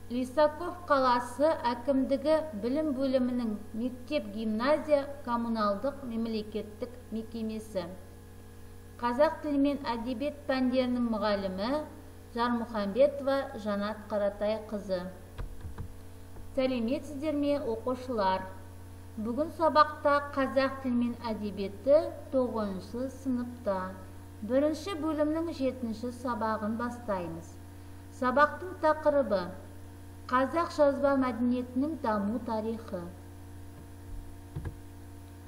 Лисаков қаласы әкімдігі білім бөлімінің мектеп-гимназия коммуналдық мемлекеттік мекемесі. Қазақ тілі мен әдебиет пәндерінің мұғалімі Жармұхамбетова Жанат Қаратайқызы. Сәлеметсіздер ме, оқушылар? Бүгін сабақта қазақ тілі мен әдебиеті 9-шы сыныпта 1-ші бөлімнің 7-ші сабағын бастаймыз. Сабақтың тақырыбы қазақ жазба мәдениетінің даму тарихы.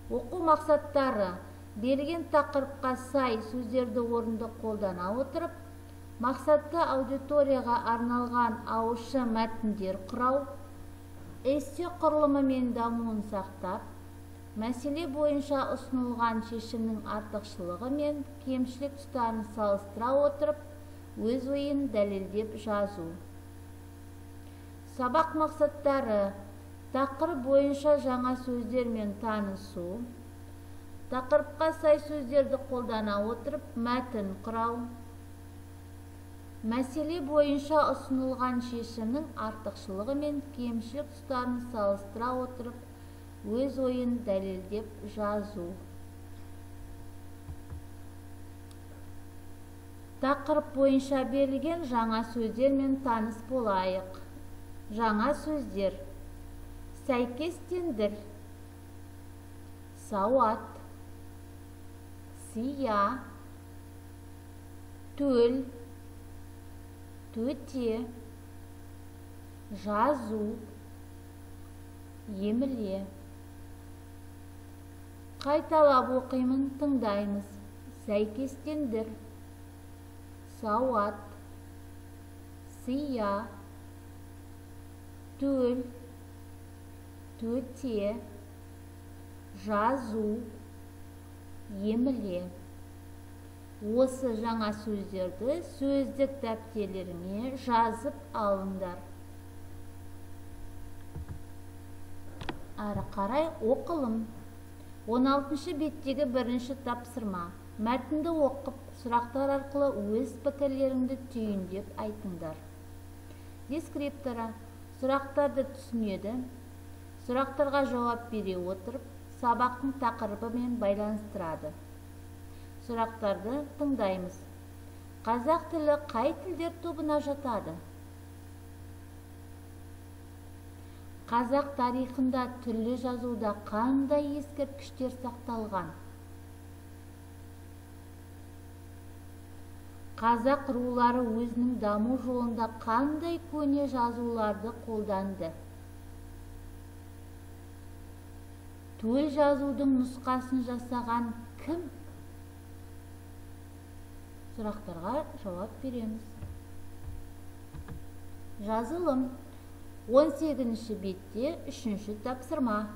Оқу мақсаттары: берілген тақырыпқа сай сөздерді орынды қолдана отырып, мақсатты аудиторияға арналған ауызша мәтіндер құрау, эссе құрылымы мен дамуын сақтап, мәселе бойынша ұсынылған шешімнің артықшылығы мен кемшілік тұстарын салыстыра отырып, өз ойын дәлелдеп жазу. Сабақ мақсаттары: тақырып бойынша жаңа сөздермен танысу, тақырыпқа сай сөздерді қолдана отырып мәтін құрау, мәселе бойынша ұсынылған шешімнің артықшылығы мен кемшілік тұстарын салыстыра отырып, өз ойын дәлелдеп жазу. Тақырып бойынша берілген жаңа сөздермен таныс болайық. Жаңа сөздер: сәйкестендір, сауат, сия, төл, төте, жазу, емле. Қайталап оқимын, тыңдаймыз. Сәйкестендір, сауат, сия, төл, төте, жазу, емле. Осы жаңа сөздерді сөздік дәптерлеріңе жазып алыңдар. Ары қарай оқылым. 16-шы беттегі бірінші тапсырма. Мәтінді оқып, сұрақтар арқылы өз пікірлеріңді түйіндеп айтыңдар. Дескрипторы сұрақтарды түсінеді, сұрақтарға жауап бере отырып, сабақтың тақырыбымен байланыстырады. Сұрақтарды тыңдаймыз. Қазақ тілі қай тілдер тобына жатады? Қазақ тарихында түрлі жазуда қандай ескерткіштер сақталған? Қазақ рулары өзінің даму жолында қандай көне жазуларды қолданды? Төл жазудың нұсқасын жасаған кім? Сұрақтарға жауап береміз. Жазылым. 18-ші бетте 3-ші тапсырма.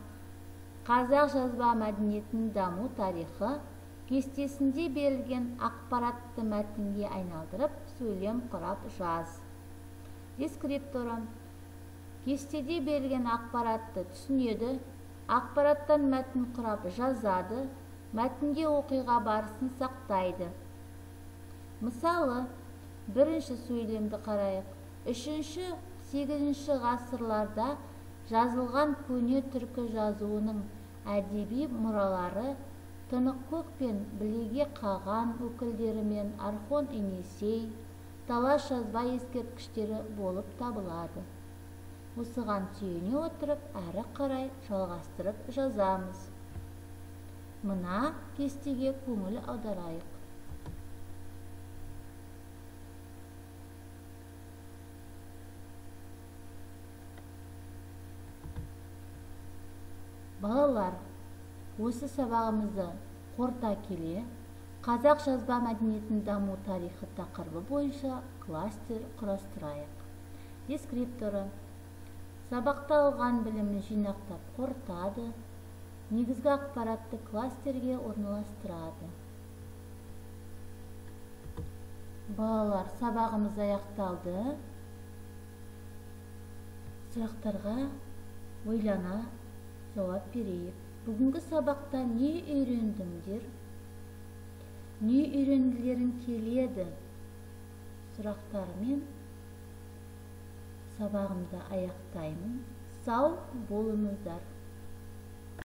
Қазақ жазба мәдениетінің даму тарихы кестесінде берілген ақпаратты мәтінге айналдырып, сөйлем құрап жаз. Дескрипторы кестеде берілген ақпаратты түсінеді, ақпараттан мәтін құрап жазады, мәтінге оқиға барысын сақтайды. Мысалы, бірінші сөйлемді қарайық. 3-ші, 8-ші ғасырларда жазылған көне түркі жазуының әдеби мұралары Тынықкөк пен Білеге қаған өкілдерімен Орхон Енисей, Талас жазба ескерткіштері болып табылады. Осыған сүйене отырып, әрі қарай жалғастырып жазамыз. Мына кестеге көңіл аударайық. Балалар, осы сабағымызды қорыта келе, қазақ жазба мәдениетінің даму тарихы тақырыбы бойынша кластер құрастырайық. Дескрипторы сабақта алған білімін жинақтап қорытады, негізгі ақпаратты кластерге орналастырады. Балалар, сабағымыз аяқталды. Сұрақтарға ойлана жауап берейік. Бүгінгі сабақта не үйрендіңдер? Не үйренгілерің келеді? Сұрақтармен Сабағымды аяқтаймын. Сау болыңыздар.